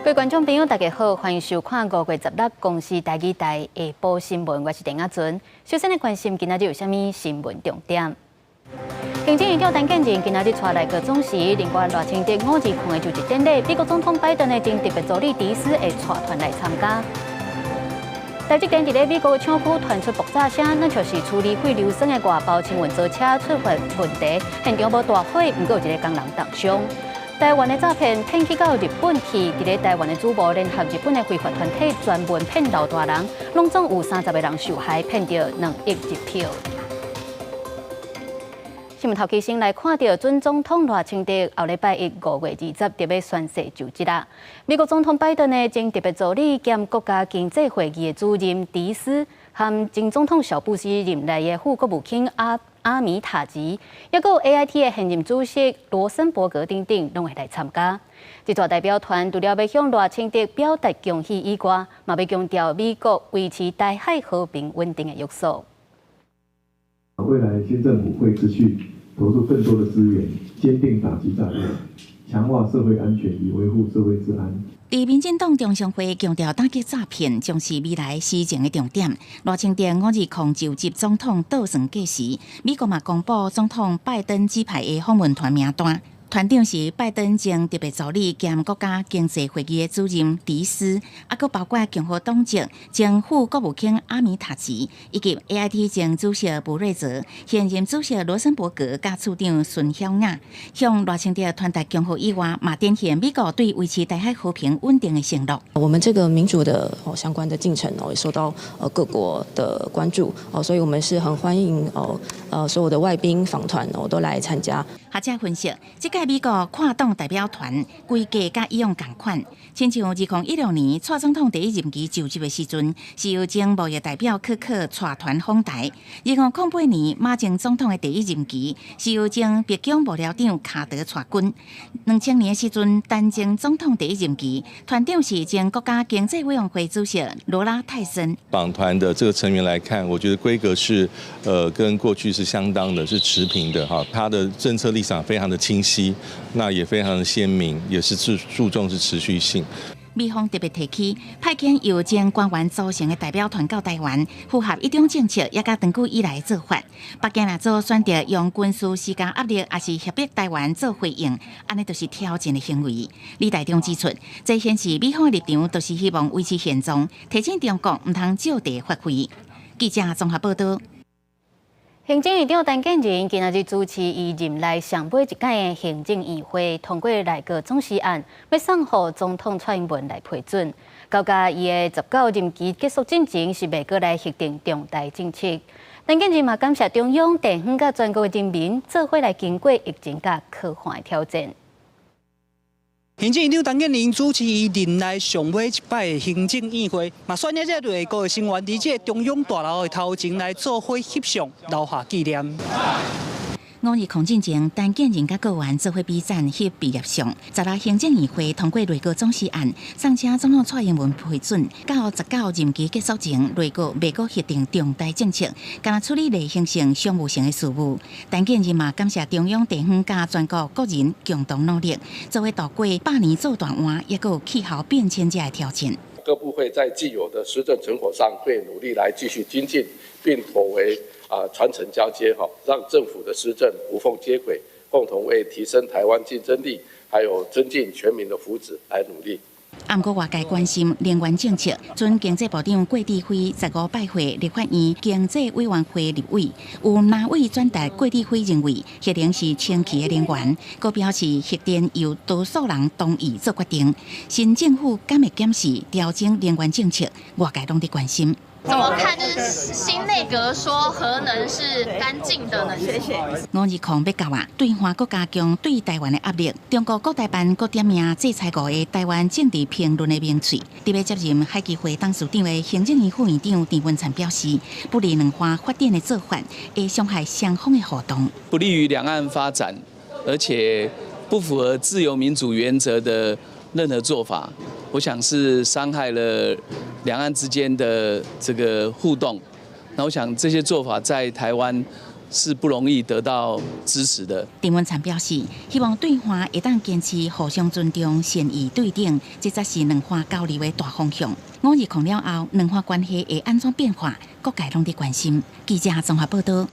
各位觀眾朋友，大家好，歡迎收看5月16公視台語台下晡新聞，我是鄭亞尊。首先來關心今仔日有啥物新聞重點。行政院長陳建仁今仔日帶內閣總辭，另外賴清德520的就職典禮，美國總統拜登的前特別助理迪斯會帶團來參加。台積電佇咧美國廠區傳出爆炸聲，那就是處理廢硫酸的外包清運槽車出現問題，現場無大火，毋過有一個工人凍傷。台灣的詐騙騙去到日本去，佇咧台灣的主謀聯合日本的非法團體，專門騙老大人，攏總有30個人受害，騙著2億日票。新聞頭期先來看著準總統賴清德後禮拜一5月20就欲宣誓就職啦。美國總統拜登的前特別助理兼國家經濟會議的主任迪斯，和前總統小布希任內的副國務卿阿米塔吉，抑閣有 AIT 的現任主席羅森伯格等等，攏會來參加。這撮代表團除了欲向賴清德表達恭喜以外，嘛欲強調美國維持台海和平穩定的約束。未來新政府會持續投入更多的資源，堅定打擊詐騙，強化社會安全，以維護社會治安。佇民進黨中常會強調打擊詐騙將是未來施政的重點。賴清德520就職總統倒算計時，美國嘛公布總統拜登指派的訪問團名單。團長是拜登前特別助理兼國家經濟會議的主任迪斯，啊，閣包括共和黨籍前副國務卿阿米塔吉，以及 AIT 前主席布瑞澤、現任主席羅森伯格佮次長孫曉雅，向賴清德傳達恭賀以外，嘛展現美國對維持台海和平穩定的承諾。我們這個民主的哦相關的進程哦，也受到各國的關注哦，所以我們是很歡迎哦所有的外賓訪團哦都來參加。學者分析，這屆美國跨黨代表團規格佮以往仝款，親像2016年蔡總統第一任期就職的時陣，是由前貿易代表柯克帶團訪台；2008年馬前總統的第一任期，是由前白宮幕僚長卡德帶軍。2000年的時陣，陳前總統第一任期，團長是前國家經濟委員會主席羅拉泰森。訪團的這個成員來看，我覺得規格是，跟過去是相當的，是持平的哈。他的政策立場非常的清晰，那也非常的鮮明，也是注重是持續性。美方特別提起，派遣由前官員組成的代表團到台灣，符合一中政策，也佮長久以來的做法。北京若做選擇用軍事施加壓力，抑是脅迫台灣做回應，按呢就是挑戰的行為。李大中指出，這顯示美方的立場就是希望維持現狀，提醒中國毋通借題發揮。記者綜合報道。行政院長陳建仁今仔日主持伊任內上尾一屆的行政院會，通過內閣總辭案，欲送予總統蔡英文來批准。到佮伊的19任期結束進前，是袂閣來核定重大政策。陳建仁嘛感謝中央、地方佮全國的人民，做伙來經過疫情佮科幻的挑戰。行政院長陳建仁主持伊任內上尾一擺的行政院會，嘛率領這個內閣成員佇這個中央大樓的頭前來做伙翕相，留下紀念。520進前，陳建仁佮閣員做伙比讚翕畢業相。16行政院會通過內閣總辭案，送請總統蔡英文批准。到19任期結束前，內閣袂閣核定重大政策，干焦處理例行性、商務性的事務。陳建仁嘛感謝中央、地方佮全國國人共同努力，做伙度過百年做大換，抑閣有氣候變遷這个挑戰。各部會在既有的施政成果上，會努力來繼續精進，並妥為傳承交接，哈，讓政府的施政無縫接軌，共同為提升台灣競爭力，還有增進全民的福祉來努力。毋過外界關心能源政策，準經濟部長郭智輝15拜會立法院經濟委員會立委，有藍委轉達郭智輝認為核能是清氣的能源，閣表示核電由多數人同意做決定。新政府敢會檢視調整能源政策，外界攏佇關心。怎麼看？就是新內閣說核能是乾淨的能源。520欲到啊，對岸閣加強對台灣的壓力。中國國台辦閣點名制裁五个台灣政治評論的名嘴。佇欲接任海基會董事長的行政院副院長鄭文燦表示，不利兩岸發展的做法，會傷害雙方的互動，不利於兩岸發展，而且不符合自由民主原則的任何做法，我想是傷害了兩岸之間的這個互動。那我想這些做法在台灣是不容易得到支持的。鄭文燦表示，希望對話會當堅持互相尊重、善意對等，這才是兩岸交流的大方向。520了後，兩岸關係會按怎變化，各界攏佇關心。記者綜合報道。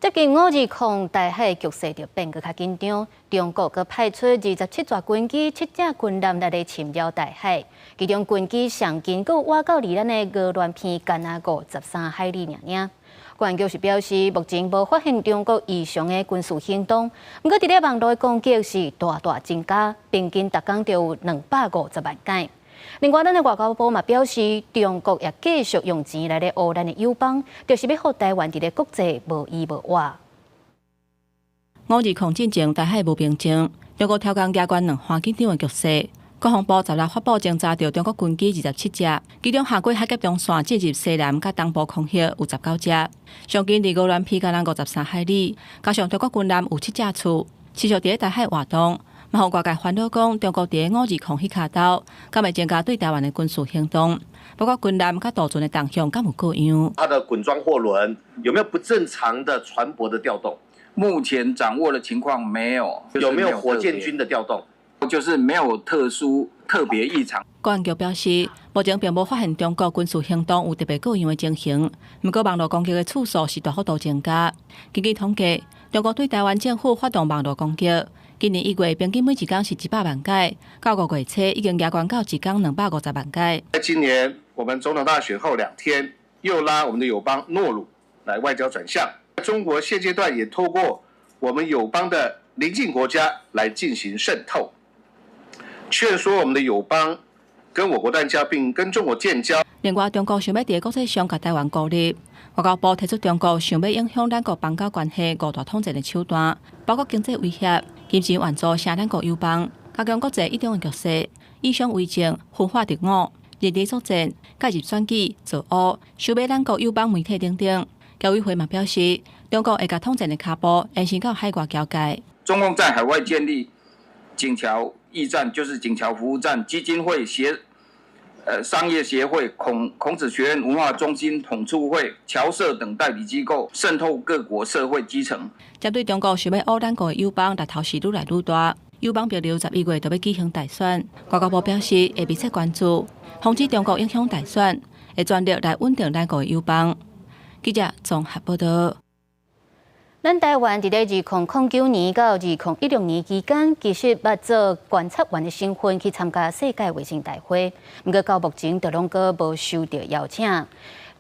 最近520台海局勢就變閣較緊張，中國閣派出27座軍機、七隻軍艦來咧侵擾大海，其中軍機上近閣倚到離咱的鵝鑾鼻干焦53海里爾爾。國安局是表示，目前無發現中國異常的軍事行動，毋過佇咧網路攻擊是大大增加，平均逐工就有250萬改。另外，咱的外交部嘛表示，中國也繼續用錢來咧烏咱的友邦，就是欲予台灣佇咧國際無依無倚。 520進前，台海無平靜，中國挑工加懸兩岸緊張的局勢。國防部十六發布偵查著中國軍機27隻，其中橫過海峽中線進入西南佮東部空域有19隻，上近離鵝鑾鼻干焦53海里，加上中國軍艦有七隻次，持續佇咧大海活動。嘛，予外界煩惱講，中國佇咧五二空彼跤兜，敢會增加對台灣的軍事行動？包括軍艦佮渡船的動向，敢有過樣？它的滾裝貨輪有沒有不正常的船舶的調動？目前掌握的情況沒有。有沒有火箭軍的調動？就是沒有特殊特別異常。國安局表示，目前並無發現中國軍事行動有特別過樣的情形，毋過網路攻擊的次數是大幅度增加。根據統計，中國對台灣政府發動網路攻擊，今年1月平均每一工是100萬改，到5月初已經加懸到一工250萬改。在今年我們總統大選後2天，又拉我們的友邦諾魯來外交轉向。中國現階段也透過我們友邦的鄰近國家來進行滲透，勸說我們的友邦跟我國斷交，並跟中國建交。另外，中國想欲佇國際上共台灣孤立，外交部提出中國想欲影響兩國邦交關係五大統戰的手段，包括經濟威脅、金錢援助、傷咱國友邦、加強國際一中的局勢、以商為政、分化敵我、認知作戰、介入選舉、造烏、收買咱國友邦媒體等等。僑委會嘛表示，中國會共統戰的跤步延伸到海外僑界。中共在海外建立警僑驛站，就是警僑服務站、基金會協、商業協會、孔子學院文化中心、統促會、僑社等代理機構，滲透各國社會基層。針對中國想欲烏咱國的友邦，力頭是愈來愈大。友邦帛琉11月就欲舉行大選，外交部表示會密切關注，防止中國影響大選，會全力來穩定咱國的友邦。記者綜合報道。咱台灣佇咧2009年到2016年期間，其實捌做觀察員的身份去參加世界衛生大會，毋過到目前就攏閣無收著邀請。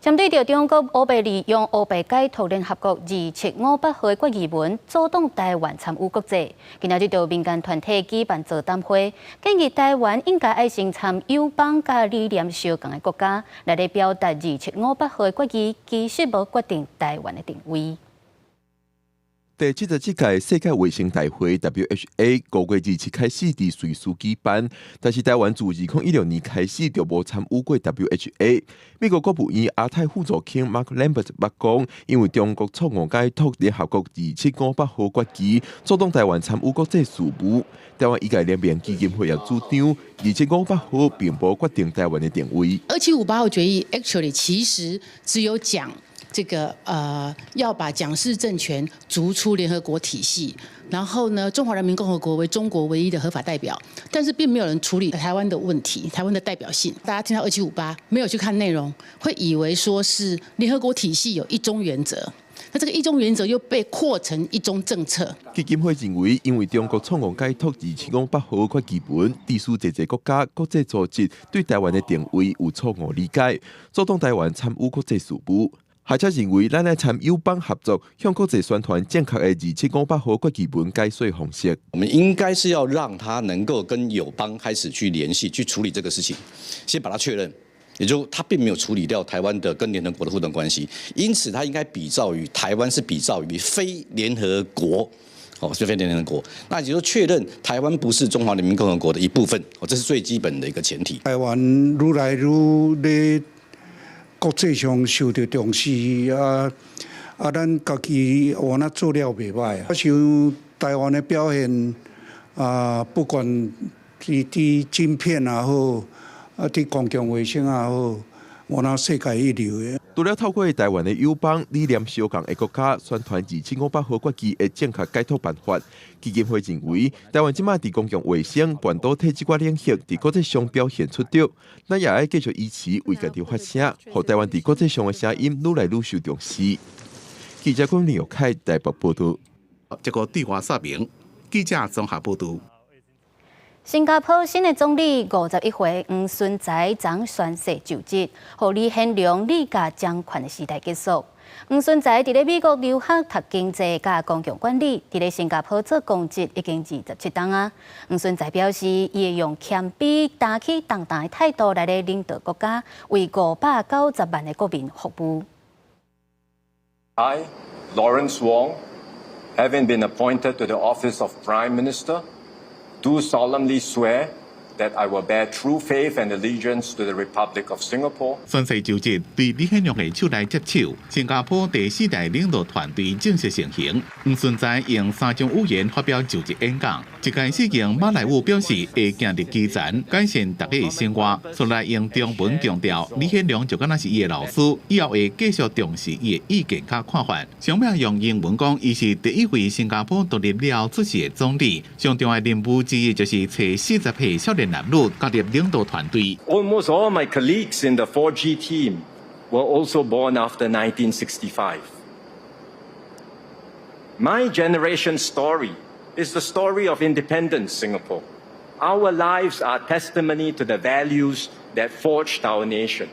針對著中國烏白利用烏白解讀聯合國2758號的決議文，阻擋台灣參與國際。今仔日就民間團體舉辦座談會，建議台灣應該愛先參友邦佮理念相仝的國家，來咧表達2758號的決議，其實無決定台灣的定位。第77屆世界衛生大會（WHA）5月27開始佇瑞士舉辦，但是台灣自2016年開始就無參與過 WHA。美國國務院亞太副助卿 Mark Lambert 捌講，因為中國錯誤解讀聯合國2758號決議，阻擋台灣參與國際事務。台灣醫界聯盟基金會也主張，二七五八號並無決定台灣的定位。 2758號決議 actually 其實只有講這個要把蔣氏政權逐出聯合國體系，然後呢，中華人民共和國為中國唯一的合法代表，但是並沒有人處理台灣的問題，台灣的代表性。大家聽到二七五八，沒有去看內容，會以為說是聯合國體系有一中原則，那這個一中原則又被擴成一中政策。基金會認為，因為中國錯誤解讀二七五八號決議文，致使濟濟國家、國際組織對台灣的定位有錯誤理解，阻擋台灣參與國際事務。學者認為，咱愛參友邦合作，向國際宣傳正確的二七五八號決議文解說方式。我們應該是要讓他能夠跟友邦開始去聯繫，去處理這個事情，先把它確認。也就他並沒有處理掉台灣的跟聯合國的互動關係，因此他應該比照於台灣是比照於非聯合國，哦，是非聯合國。那也就是確認台灣不是中華人民共和國的一部分，哦，這是最基本的一個前提。台灣愈來愈咧國際上受著重視啊啊！咱家己換那做了袂䆀啊。我想台灣的表現啊，不管是佇晶片也好，啊，佇公共衛生也好，換那世界一流的。除了透過台灣的友邦理念相仝的國家宣傳2500號決議的正確解讀辦法。基金會認為，台灣這馬佇公共衛生、半導體這寡領域，佇國際上表現出色，咱也愛繼續維持為家己發聲，予台灣佇國際上的聲音愈來愈受重視。記者郭林玉凱台北報道。這個對話說明，記者綜合報道。新加坡新的總理51歲黃循財昨宣誓就職，予李顯龍李家掌權的時代結束。黃循財佇咧美國留學讀經濟佮公共管理，佇咧新加坡做公職已經27冬啊。黃循財表示，伊會用謙卑、擔起重擔的態度來咧領導國家，為590萬的國民服務。 I, Lawrence Wong, having been appointed to the office of Prime Minister, do solemnly swear that I will bear true faith and allegiance to the Republic of Singapore. 宣誓就職，對李顯龍的手來接手，新加坡第四代領導團隊正式成形。黃循財用三種語言發表就職演講，一開始用馬來語表示會行入基層，改善大家的生活。後來用中文強調，李顯龍就敢若是伊的老師，以後會繼續重視伊的意見佮看法。上尾用英文講，伊是第一位新加坡獨立了後出世的總理。上重要的任務之一就是揣40歲少年男女加入領導團隊。 Almost all my colleagues in the 4G team were also born after 1965. My generation's story is the story of independent Singapore. Our lives are testimony to the values that forged our nation.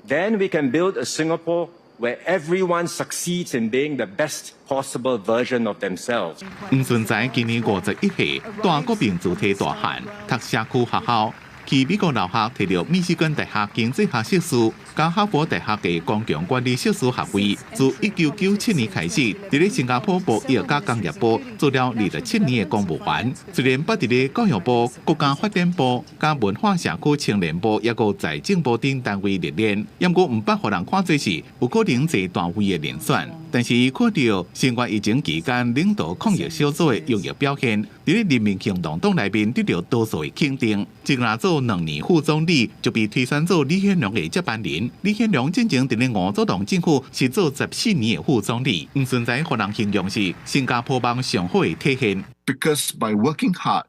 Then we can build a Singapore where everyone succeeds in being the best possible version of themselves. 黃循財今年51歲，蹛國民主體大漢，讀社區學校，去美國留學，提著密西根大學經濟學碩士，佮哈佛大學的公共管理碩士學位。自1997年開始，佇咧新加坡貿易佮工業部做了27年的公務員。雖然捌佇咧教育部、國家發展部、佮文化社區青年部，抑閣財政部等單位歷練，毋過毋捌予人看做是有可能坐大位的人選。但是伊看著新冠疫情期間領導抗疫小組的優異表現，佇咧人民行動黨內面得著多數的肯定。只若做2年副總理，就被推選做李顯龍的接班人。李顯龍進前佇咧吳祖堂政府是做14年的副總理。黃循財予人形容是新加坡夢上好的體現。 Because by working hard,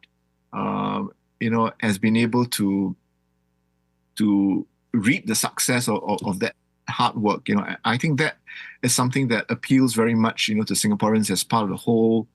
has been able to reap the success of that hard work. I think that is something that appeals very much to Singaporeans as part of the whole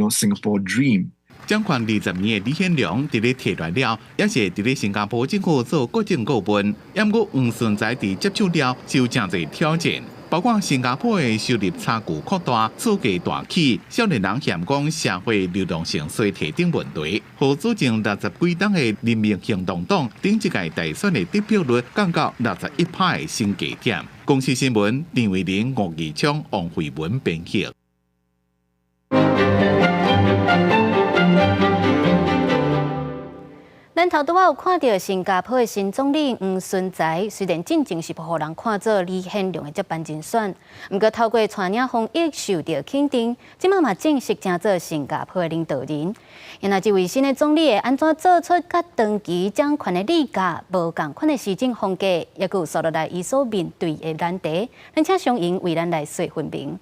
Singapore dream. 掌權20年的李顯龍，佇咧退落了，也是佇咧新加坡政府做國政顧問。毋過黃循財佇接手了，就誠濟挑戰，包括新加坡的收入差距擴大、厝價大起、少年人嫌講社會流動性衰退等問題，予執政60幾冬的人民行動黨頂一屆大選的得票率降到61趴的新低點。公視新聞，陳慧玲、吳義昌、王慧文編譯。咱頭拄仔有看著新加坡的新總理黃循財，雖然進前是予人看做李顯龍的接班人選，毋過透過帶領防疫受著肯定，這馬嘛正式成做新加坡的領導人。若這位新的總理會按怎做出佮長期掌權的李家無仝款的施政風格，抑閣有紲落來伊所面對的難題，咱請雙瑩為咱來細分明。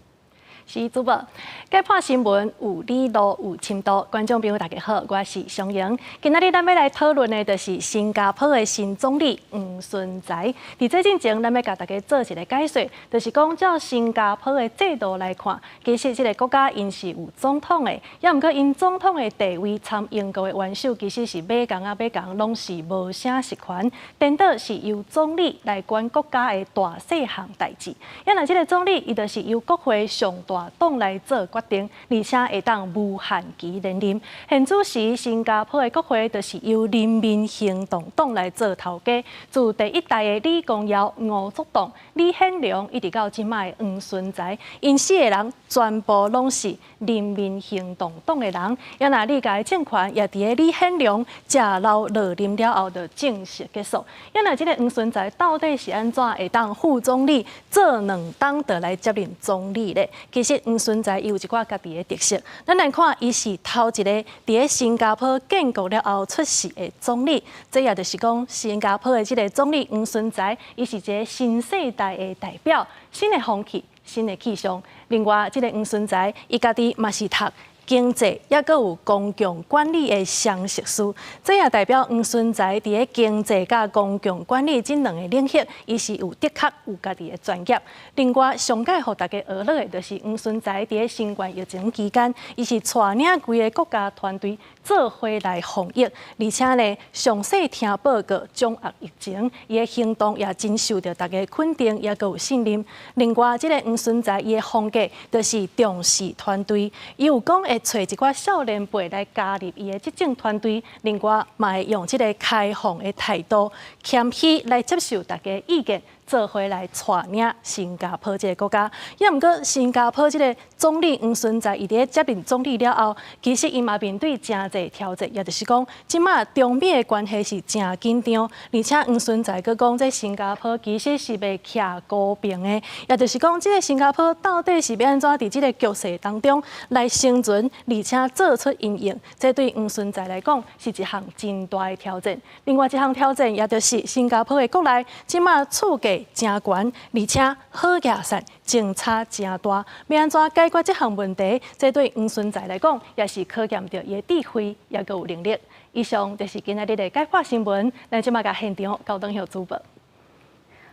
是主播，改破新聞有理路有深度，觀眾朋友大家好，我是雙瑩。今仔日咱欲來討論的，就是新加坡的新總理黃循財。佇這進前，咱欲共大家做一个解說，就是講照新加坡的制度來看，其實這个國家𪜶是有總統的，抑毋過𪜶總統的地位參英國的元首其實是馬仝仔馬仝，攏是無啥實權，顛倒是由總理來管國家的大細項代誌。抑若這个總理，伊就是由國會上大黨來做決定，而且會當無限期連任。現此時，新加坡的國會就是由人民行動黨來做頭家，自第一代的李光耀、吳祖堂、李顯龍，一直到這擺的黃循財，𪜶四个人全部攏是人民行動黨的人。抑若李家的政權也佇咧李顯龍食老落任了後，就正式結束。抑若這个黃循財到底是按怎會當副總理做兩冬就來接任總理咧？其實黃循財伊有一寡家己的特色。咱來看，伊是頭一個佇咧新加坡建國了後出世的總理。這也就是講，新加坡的這個總理黃循財，伊是一個新世代的代表，新的風氣，新的氣象。另外，這個黃循財伊家己嘛是讀經濟，抑閣有公共管理的雙碩士，這也代表黃循財佇咧經濟佮公共管理這兩个領域，伊是有的確有家己的專業。另外，上蓋予大家呵咾的，就是黃循財佇咧新冠疫情期間，伊是帶領規个國家團隊做伙來防疫，而且呢，詳細聽報告掌握疫情，伊的行動也真受著大家肯定，抑閣有信任。另外，這个黃循財伊的風格就是重視團隊，伊有講會揣一寡少年輩來加入伊的執政團隊，另外嘛會用這个開放的態度、謙虛來接受大家意見，做伙來帶領新加坡這个國家。抑毋過新加坡這个總理黃循財伊佇咧接任總理了後，其實伊嘛面對誠濟挑戰，也就是講，這馬中美的關係是誠緊張，而且黃循財閣講，這新加坡其實是袂徛孤爿的，也就是講，這个新加坡到底是欲按怎佇這个局勢當中來生存，而且做出因應，這對黃循財來講是一項真大的挑戰。另外一項挑戰，也就是新加坡的國內這馬厝價誠懸，而且好額稅政差誠大，欲按怎解決這項問題？這對黃循財來講，也是考驗著伊的智慧，抑閣有能力。以上就是今仔日的解破新聞，咱這馬共現場交轉予主播。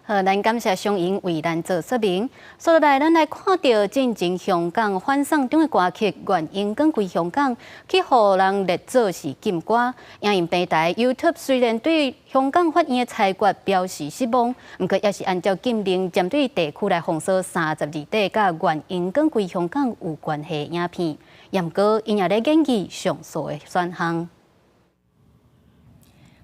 好，咱感謝雙英為咱做說明。接落來，咱來看著進前香港反送中的歌曲《願榮光歸香港》，去予人列做是禁歌。影音平台 YouTube 雖然對香港法院的裁決表示失望，毋過也是按照禁令，針對地區來封鎖32塊佮願榮光歸香港有關係的影片。毋過，𪜶也咧研議上訴的選項。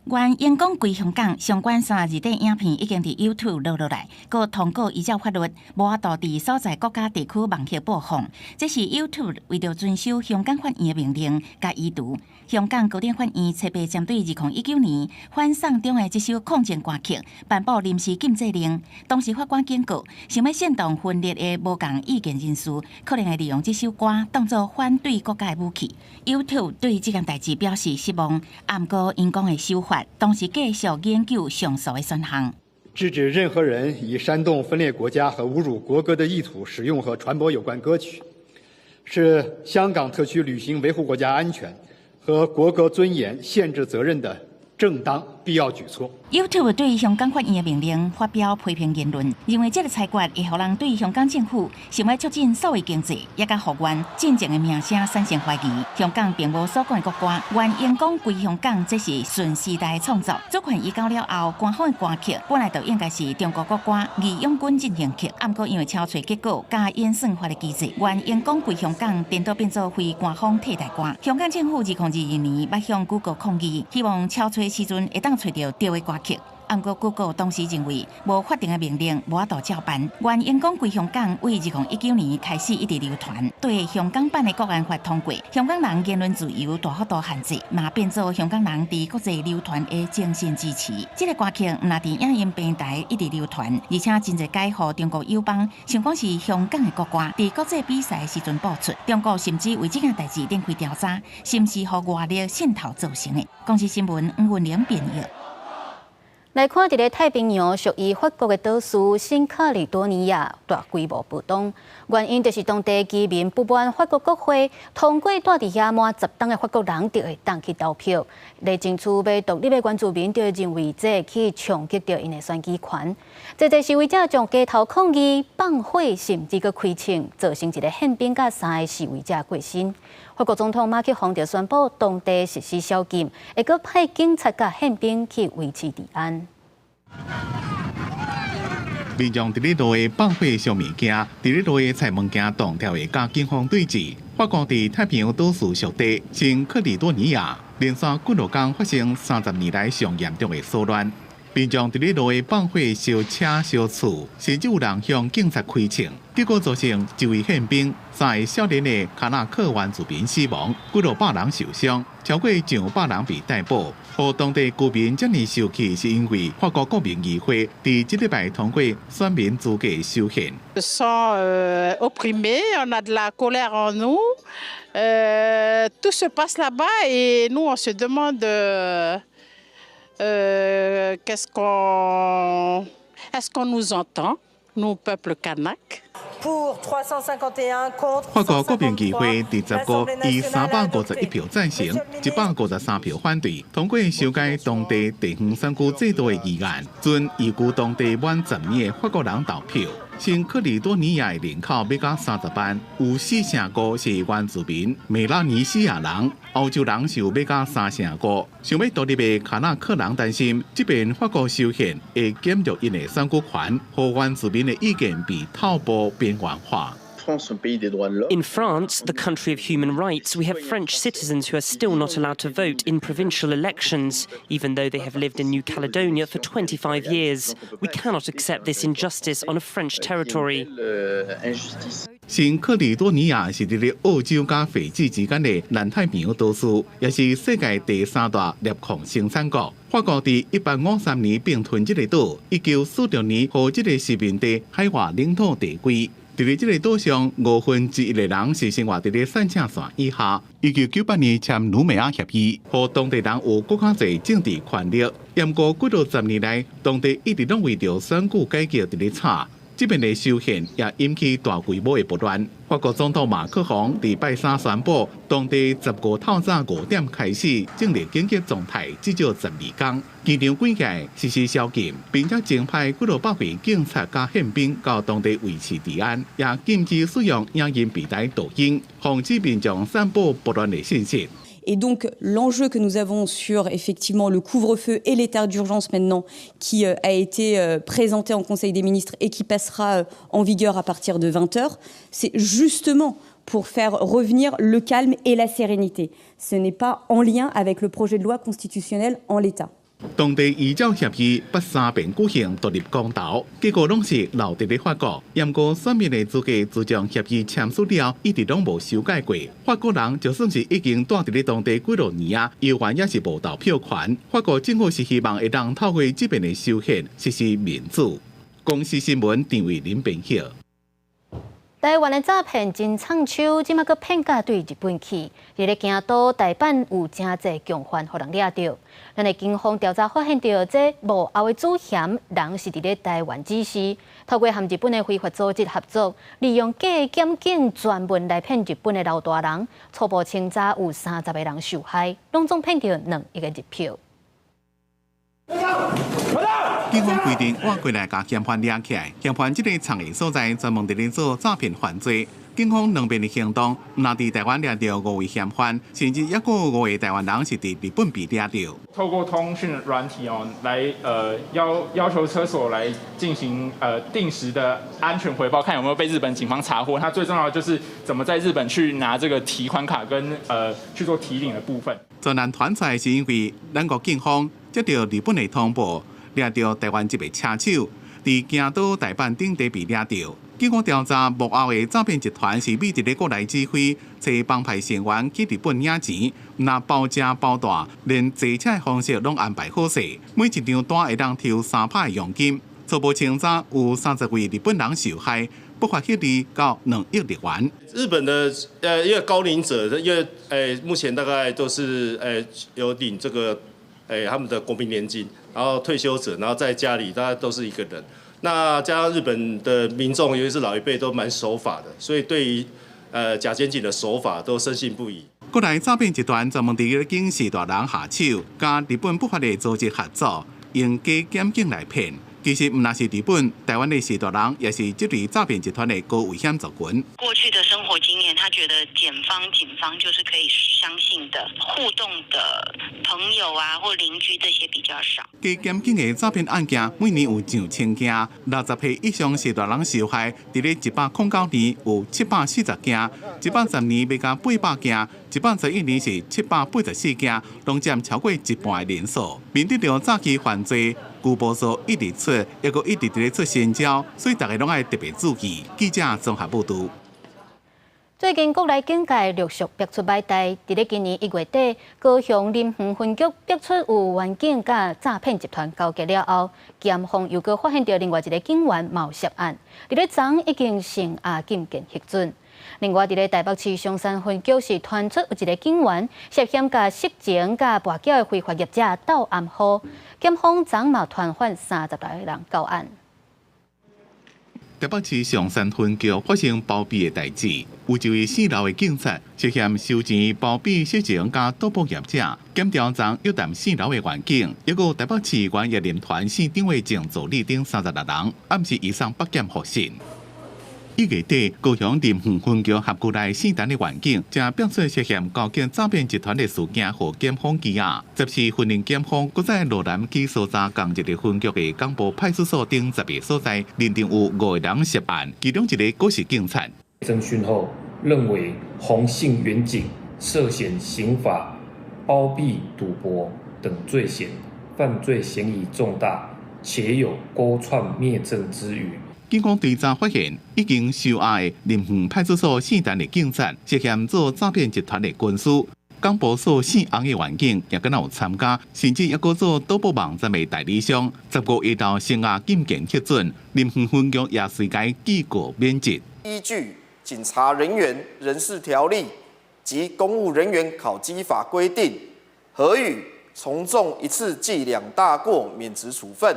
願榮光歸香港相關32塊影片已經佇 YouTube 落落來，閣通過依照法律無法度佇所在國家地區網頁播放。這是 YouTube 為著遵守香港法院的命令，共移除。香港高等法院初八針對2019年反送中的這首抗爭歌曲，頒布臨時禁制令。當時法官警告，想欲煽動分裂的無仝意見人士，可能會利用這首歌當做反對國家的武器。YouTube 對這件代誌表示失望，毋過𪜶講會守法，同時繼續研究上訴的選項。制止任何人以煽動分裂國家和侮辱國歌的意圖使用和傳播有關歌曲，是香港特區履行維護國家安全和國歌尊嚴憲制責任的正當必要舉措。 YouTube 對香港法院的命令發表批評言論，認為這个裁決會予人對香港政府想欲促進數位經濟，抑佮復原進前的名聲產生懷疑。香港並無所管的國歌，願榮光歸香港，這是順時代的創作。主權移交了後，官方的歌曲本來就應該是中國國歌《義勇軍進行曲》，毋過因為敲揣結果佮演算法的機制，願榮光歸香港顛倒變做非官方替代歌。香港政府2022年捌向 Google 抗議，希望敲揣時陣會當揣著對的歌曲。毋過，Google 當時認為無法定的命令，無法度照辦。願榮光歸香港，為2019年開始一直流傳。對香港版的國安法通過，香港人言論自由大幅度限制，嘛變做香港人佇國際流傳的精神支持。這个歌曲毋但佇影音平台一直流傳，而且真濟擺予中國友邦想講是香港的國歌，佇國際比賽時陣播出。中國甚至為這件代誌展開調查，是毋是予外力滲透造成的？公視新聞黃雲玲編譯。來看，佇咧太平洋屬於法國的島嶼新喀里多尼亞大規模暴動，原因就是當地居民不滿法國國會通過蹛佇遐滿10冬的法國人就會當去投票，咧爭取欲獨立的原住民就認為這去衝擊著𪜶的選舉權。這濟示威者上街頭抗議、放火，甚至閣開槍，造成一个憲兵佮三个示威者過身。法國總統馬克宏就宣布當地實施宵禁，會閣派警察佮憲兵去維持治安。民眾佇咧路下放火燒物件，佇咧路下拆物件，當條會佮警方對峙。法國佇太平洋島嶼屬地新喀里多尼亞，連續幾落工發生30年來上嚴重的騷亂。民眾佇咧路的放火燒車燒厝，甚至有人向警察開槍，結果造成一位憲兵、三个少年的卡納克原住民死亡，幾落百人受傷，超過上百人被逮捕。予當地居民遮爾受氣，是因為法國國民議會佇這禮拜通過選民資格修憲。 Sont opprimés, on a de la colère en nous. Tout se passe là-bas et nous on se demande est-ce qu'on nous entend, nous peuple kanak? Pour 351 contre 法國國民議會佇15以351票贊成，153票反對，通過修改當地地方選舉制度的議案，準移居當地滿10年的法國人投票。新喀里多尼亞的人口欲到30萬，有4成5是原住民美拉尼西亞人，歐洲人是有欲到3成5。想欲獨立的卡納克人擔心，這遍法國修憲會減弱𪜶的選舉權，予原住民的意見被透步邊緣化。 In France, the country of human rights, we have French citizens who are still not allowed to vote in provincial elections, even though they have lived in New Caledonia for 25 years. We cannot accept this injustice on a French territory. 新喀里多尼亞是佇咧澳洲佮斐濟之間的南太平洋島嶼，也是世界第三大鎳礦生產國。法國佇1853年併吞這个島，1946年予這个殖民地海外領土地位。佇咧這个島上，1/5的人是生活佇咧散赤線以下。1998年簽努美亞協議，予當地人有閣較濟政治權力。毋過幾落十年來，當地一直攏為著選舉改革佇咧吵。這遍的修憲也引起大規模的不亂。法國總統馬克宏佇拜三宣布，當地15透早5點開始進入緊急狀態，至少12工。機場關起實施宵禁，並且增派幾落百位警察佮憲兵到當地維持治安，也禁止使用影音平台抖音，防止民眾散布不亂的信息。 Et donc l'enjeu que nous avons sur effectivement le couvre-feu et l'état d'urgence maintenant qui a été présenté en Conseil des ministres et qui passera en vigueur à partir de 20 heures, c'est justement pour faire revenir le calme et la sérénité. Ce n'est pas en lien avec le projet de loi constitutionnelle en l'état. 當地依照協議，捌三遍舉行獨立公投，結果攏是留佇咧法國。毋過選民的資格自從協議簽署了，一直攏無修改過。法國人就算是已經住佇咧當地幾落年啊，猶原也是無投票權。法國政府是希望會當透過這遍的修憲實施民主。公視新聞陳慧琳編譯。台灣的詐騙真藏手，這馬閣騙到對日本去。佇咧京都、大阪有誠濟共犯予人掠著。咱的警方調查發現著，這幕後的主嫌人是佇咧台灣指使，透過和日本的非法組織合作，利用假檢警專文來騙日本的老大人。初步清查有30個人受害，攏總騙著2億個日票。警方規陣挖過來，共嫌犯掠起來。嫌犯這个藏的所在，專門佇咧做詐騙犯罪。警方兩邊的行動，毋但佇台灣掠著五位嫌犯，甚至猶閣有五個台灣人是佇日本被掠著。透過通訊軟體哦，來要求車手來進行定時的安全回報，看有沒有被日本警方查獲。他最重要的就是怎麼在日本去拿這個提款卡跟去做提領的部分。專案傳出來是因為咱國警方接著日本的通報，掠著台灣一個車手，佇京都、大阪等地被掠著。經過調查，幕後的詐騙集團是美佇咧國內指揮，揣幫派成員去日本領錢，毋但包食包大，連坐車的方式攏安排好勢，每一張單會當抽3趴的佣金。初步清查有30位日本人受害，不法獲利到2億日元。日本的因為高齡者，因為目前大概都是有領這個他們的國民年金，然後退休者，然後在家裡大概都是一個人。那加上日本的民眾，尤其是老一輩都蠻守法的，所以對於假檢警的手法都深信不疑。國內詐騙集團專門佇咧警示大人下手，佮日本不法的組織合作，用假檢警來騙。其實毋但是日本，台灣的序大人也是這類詐騙集團的高危險族群。過去的生活經驗面，他覺得檢方、警方就是可以相信的互動的朋友啊，或鄰居這些比較少。加檢警的詐騙案件每年有上千件，60歲以上序大人受害，佇咧109年有740件，110年欲共800件，111年是784件，攏佔超過一半的人數。面對著詐欺犯罪，舊步數一直出，抑閣一直佇咧出新招，所以大家攏愛特別注意。記者綜合報導。最近國內警界陸續爆出歹代，佇咧今年1月底，高雄林園分局爆出有員警佮詐騙集團勾結了後，檢方又閣發現著另外一个警員嘛有涉案，佇咧昨已經聲押禁見核准。另外，佇咧台北市松山分局是傳出有一个警員涉嫌共色情佮跋筊的非法業者鬥暗號，檢方昨嘛傳喚30來个人到案。台北市松山分局發生包庇的代誌，有一位姓劉的警察涉嫌收錢包庇色情佮賭博業者，檢調昨約談姓劉的員警，抑閣有台北市原葉林團姓張的前助理等36人，暗時移送北檢複審。1月底，高雄林園分局轄區內姓陳的員警，正爆出涉嫌勾結詐騙集團的事件，予檢方羈押。14雲林檢方閣在羅南起訴查仝一个分局的岡部派出所等10个所在，認定有5個人涉案，其中一个閣是警察。偵訊後，認為洪姓員警涉嫌刑法包庇賭博等罪嫌，犯罪嫌疑重大，且有勾串滅證之虞。警方追查發現，已經收押的林園派出所姓陳的警察涉嫌做詐騙集團的軍師，岡部所姓洪的員警也敢若有參加，甚至抑閣做賭博網站的代理商。15下晝聲押禁見核准，林園分局也隨該記過免職。依據《警察人員人事條例》及《公務人員考績法》規定，核予從重一次記兩大過免職處分。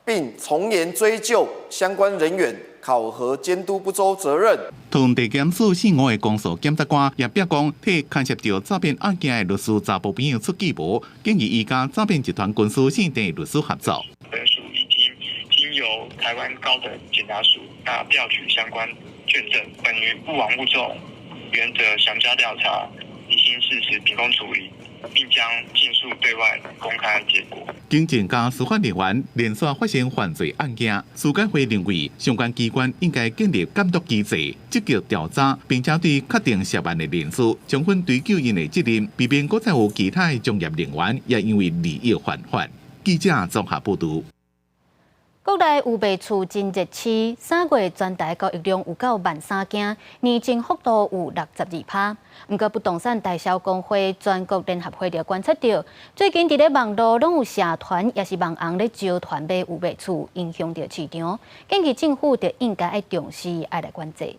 並從嚴追究相關人員考核監督不周責任。桃園地檢署姓吳的公訴檢察官也表講，替牽涉著詐騙案件的律師查埔朋友出計謀，建議伊佮詐騙集團軍師姓鄭的律師合作。本署已經經由台灣高等檢察署那調取相關卷證，本於勿枉勿縱原則，詳加調查，釐清事實，秉公處理。並將盡速對外公開結果。警政佮司法人員連續發生犯罪案件，司改會認為相關機關應該建立監督機制，積極調查，並且對確定涉案的人士充分追究𪜶的責任，避免閣再有其他的專業人員也因為利益犯法。記者綜合報導。國內有賣厝真熱市，3月全台交易量有到13,000件，年增幅度有62%。毋過不動產代銷公會全國聯合會就觀察著，最近佇咧網路攏有社團，抑是網紅咧招團買有賣厝，影響著市場。建議政府就應該愛重視，愛來管制。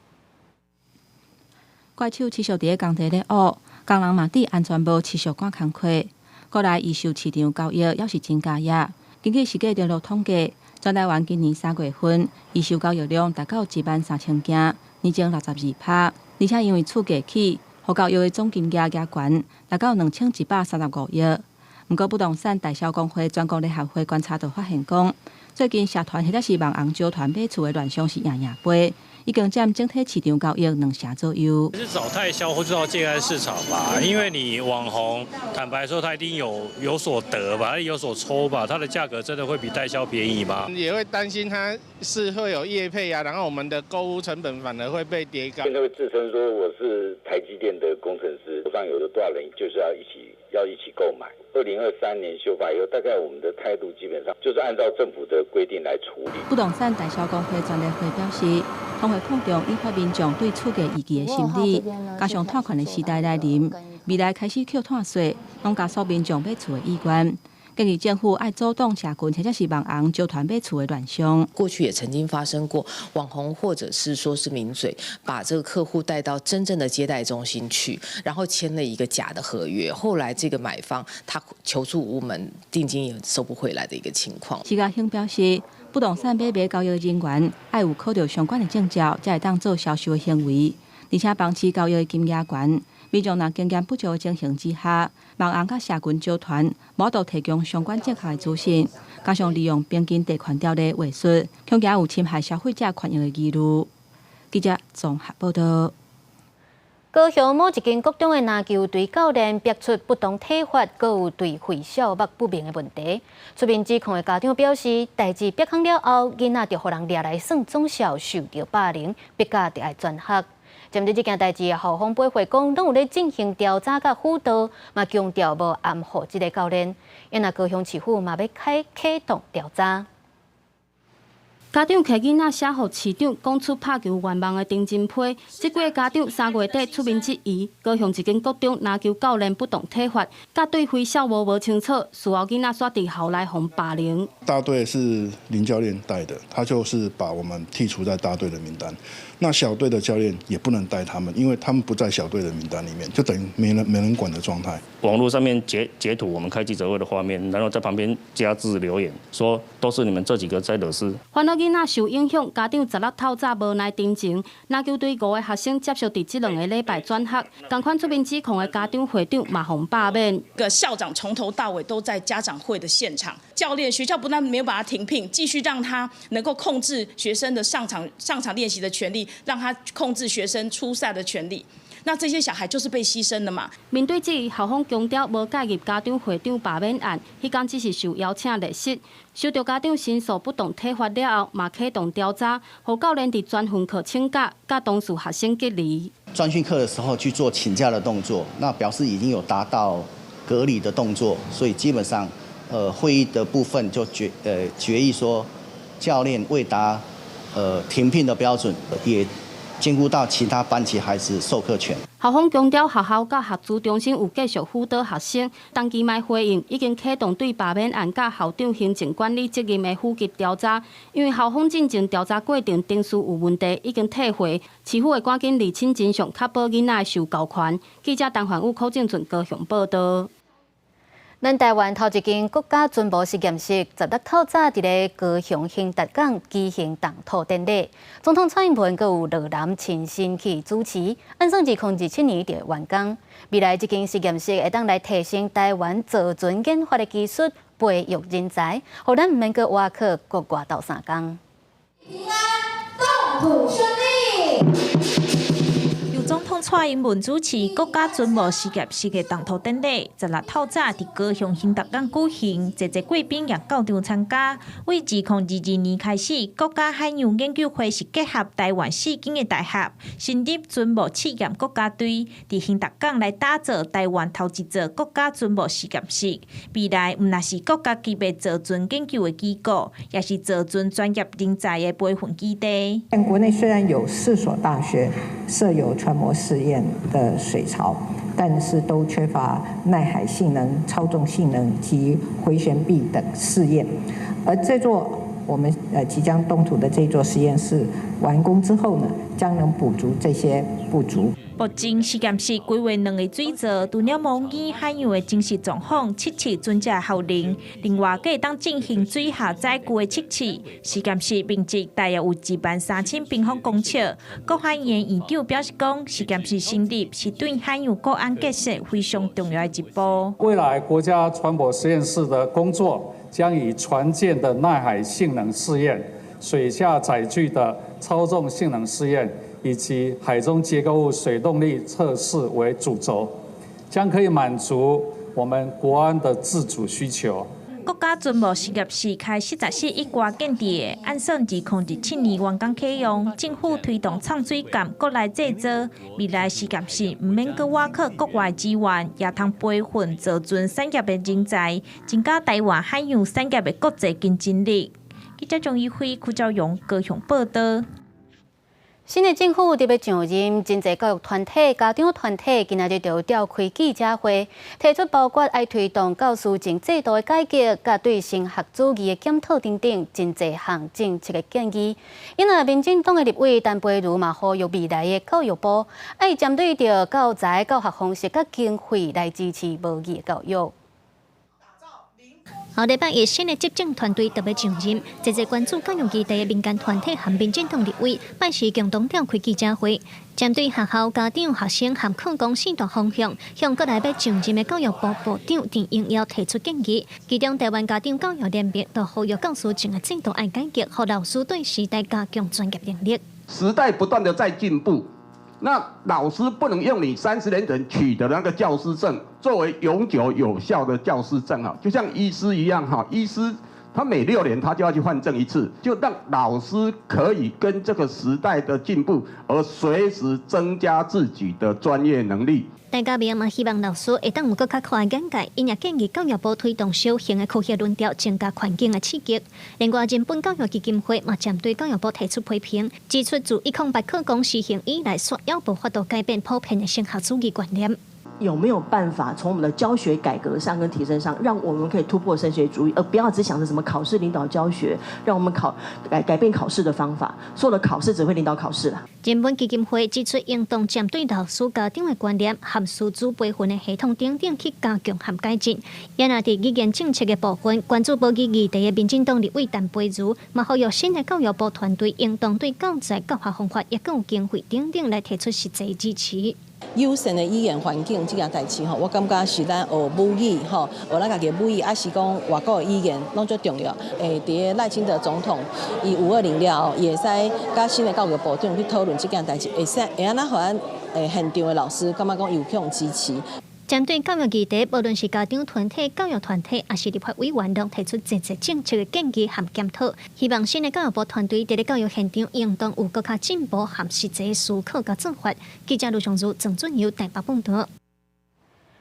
怪手持續佇咧工地咧挖，工人嘛戴安全帽持續趕工課。國內二手市場交易猶是真活躍。根據市價聯絡統計，全台灣今年3月份二手交易量達到13,000件，年增62%。而且因為厝價起，予交易的總金額加懸，達到2135億。毋過不動產代銷公會全國聯合會觀察就發現講，最近社團或者是網紅招團買厝的亂象是樣樣飛，已經佔整體市場交易2成左右。是找代銷或者到建案市場吧，因為你網紅，坦白說，他一定有所得吧，有所抽吧，它的價格真的會比代銷便宜嗎？也會擔心它是會有業配啊，然後我們的購屋成本反而會被疊高。現在會自稱說我是台積電的工程師，手上有的多少人就是要一起購買。2023年修法以後，大概我們的態度基本上就是按照政府的規定來處理。不動產代銷公會全聯會表示，通貨膨脹引發民眾對厝價預期的心理，加上碳權的時代來臨，未來開始扣碳稅，攏加速民眾買厝的意願。建議政府愛阻擋社群或者是網紅招團買厝的亂象。過去也曾經發生過網紅或者是說是名嘴，把這個客戶帶到真正的接待中心去，然後簽了一個假的合約，後來這個買方他求助無門，定金也收不回來的一個情況。施家興表示，不動產買賣交易人員愛有考著相關的證照，才會當做銷售的行為，而且房市交易的金額懸。民眾若經驗不足的情形之下，網紅佮社群招團，無法度提供相關正確的資訊，加上利用平均地權條例話術，恐驚有侵害消費者權益的疑慮。記者綜合報導。高雄某一間國中的籃球隊教練逼出不當體罰，閣有對費小目不明的問題。出面指控的家長表示，代誌曝光了後，囡仔就予人掠來算總數受著霸凌，逼甲著愛轉學。針對這件代誌，校方回講，攏有咧進行調查佮輔導，嘛強調無暗唬這个教練。因若高雄市府嘛欲開啟動調查。家長提囡仔寫予市長，講出拍球願望的釘針批。這幾个家長3月底出面質疑，高雄一間國中籃球教練不當體罰，佮對費小無無清楚，事後囡仔煞佇校內予霸凌。大隊是林教練帶的，他就是把我們剔除在大隊的名單。那小隊的教練也不能帶他們，因為他們不在小隊的名單裡面，就等於沒人管的狀態。網絡上面截圖我們開記者會的畫面，然後在旁邊加字留言，說都是你們這幾個在惹事。煩惱囡仔受影響，家長十六透早無奈陳情，籃球隊五个學生接續佇這兩个禮拜轉學，仝款出面指控的家長會長嘛予罷免。個校長從頭到尾都在家長會的現場，教練學校不但沒有把他停聘，繼續讓他能夠控制學生的上場練習的權利，讓他控制學生出賽的權利。那這些小孩就是被犧牲的嘛？面對質疑，校方強調無介入家長會長罷免案，彼工只是受邀請列席。收著家長申訴不當體罰了後，嘛啟動調查，予教練佇專訓課請假，佮當事學生隔離。專訓課的時候去做請假的動作，那表示已經有達到隔離的動作，所以基本上，會議的部分就決議說，教練未達停聘的標準，也兼顧到其他班級孩子授課權。校方強調，學校佮學資中心有繼續輔導學生，當期嘛回應已經啟動對罷免案佮校長行政管理責任的輔級調查。因為校方進前調查過程程序有問題，已經退回。市府會趕緊釐清真相，確保囡仔的受教權。記者陳焕宇、柯正俊高雄報導。咱台灣頭一間國家船模實驗室，十六透早佇咧高雄興達港舉行動土典禮，總統蔡英文閣有羅南親身去主持，按算2027年就會完工。未來這間實驗室會當來提升台灣造船研發的技術，培育人才，予咱毋免閣倚靠國外鬥相共。平安，動土順利。總統蔡英文主持國家船模實驗室的動土典禮，十六透早佇高雄興達港舉行，濟濟貴賓也到場參加。為2022年開始，國家海洋研究會是結合台灣四間的大學，成立船模試驗國家隊，佇興達港來打造台灣頭一座國家船模實驗室。未來毋但是國家級別造船研究的機構，也是造船專業人才的培訓基地。但國內雖然有四所大學設有船模試驗的水槽，但是都缺乏耐海性能、操縱性能及迴旋臂等試驗。而這座我們即將動土的這座實驗室完工之後呢，將能補足這些不足。目前實驗室規劃兩个水槽，除了模擬海洋的真實狀況，測試船隻效能，另外閣會當進行水下載具的測試。實驗室面積大約有23,000平方公尺。國海院院長表示講，實驗室成立是對海洋國安建設非常重要的一步。未來國家船舶實驗室的工作將以船艦的耐海性能試驗、水下載具的操縱性能試驗，以及海中結構物水動力測試為主軸，將可以滿足我們國安的自主需求。國家船模實驗室開44億外建置的，按算2027年完工啟用。政府推動藏水艦國內製造，未來實驗室毋免閣倚靠國外資源，也通培訓造船產業的人才，增加台灣海洋產業的國際競爭力。記者張怡輝、柯昭榮高雄報導。新的政府佇欲上任，真濟教育團體、家長團體今仔日就召開記者會，提出包括愛推動教師證制度的改革，佮對升學主義的檢討等等，真濟項政策的建議。因為民進黨的立委陳培儒嘛呼籲未來的教育部愛針對著教材、教學方式佮經費來支持母語教育。後禮拜一，新的執政團隊就欲上任，濟濟關注教育議題的民間團體和民進黨立委，拜四共同召開記者會，針對學校、家長、學生和礦工四大方向，向閣來欲上任的教育部部長陳英耀提出建議。其中，台灣家長教育聯盟就呼籲教師證的制度愛改革，予老師對時代加強專業能力。時代不斷的在進步，那老師不能用你30年前取得那個教師證作為永久有效的教師證啊，就像醫師一樣哈，醫師他每6年他就要去換證一次，就讓老師可以跟這個時代的進步而隨時增加自己的專業能力。大家明嘛希望老師會當有閣較寬眼界，𪜶也建議教育部推動小型的科學輪調，增加環境的刺激。另外，人本教育基金會嘛針對教育部提出批評，指出自108課綱施行以來，煞猶無法度改變普遍的升學主義觀念。有沒有辦法從我們的教學改革上跟提升上，讓我們可以突破升學主義，而不要只想着什麼考試領導教學，讓我們考改改變考試的方法，所有的考試只會領導考試啦。人本基金會指出，應當針對老師家長的觀念和師資培訓的系統等等去加強和改進。也若佇語言政策的部分，關注母語議題的民進黨立委陳培儒，嘛呼籲新的教育部團隊應當對教材、教學方法、抑閣有經費等等來提出實際支持。友善的語言環境這件代誌吼，我感覺是咱學母語吼，學咱家己的母語，抑是講外國的語言，攏足重要。佇個賴清德總統，伊520了後，伊會使佮新的教育部長去討論這件代誌，會使會按怎予咱現場的老師感覺講有去予支持。針對教育議題，無論是家長團體、教育團體，抑是立法委員，攏提出濟濟政策的建議和檢討，希望新的教育部團隊佇咧教育現場，應當有閣較進步和實際思考佮做法。記者盧尚如、鄭俊友台北報導。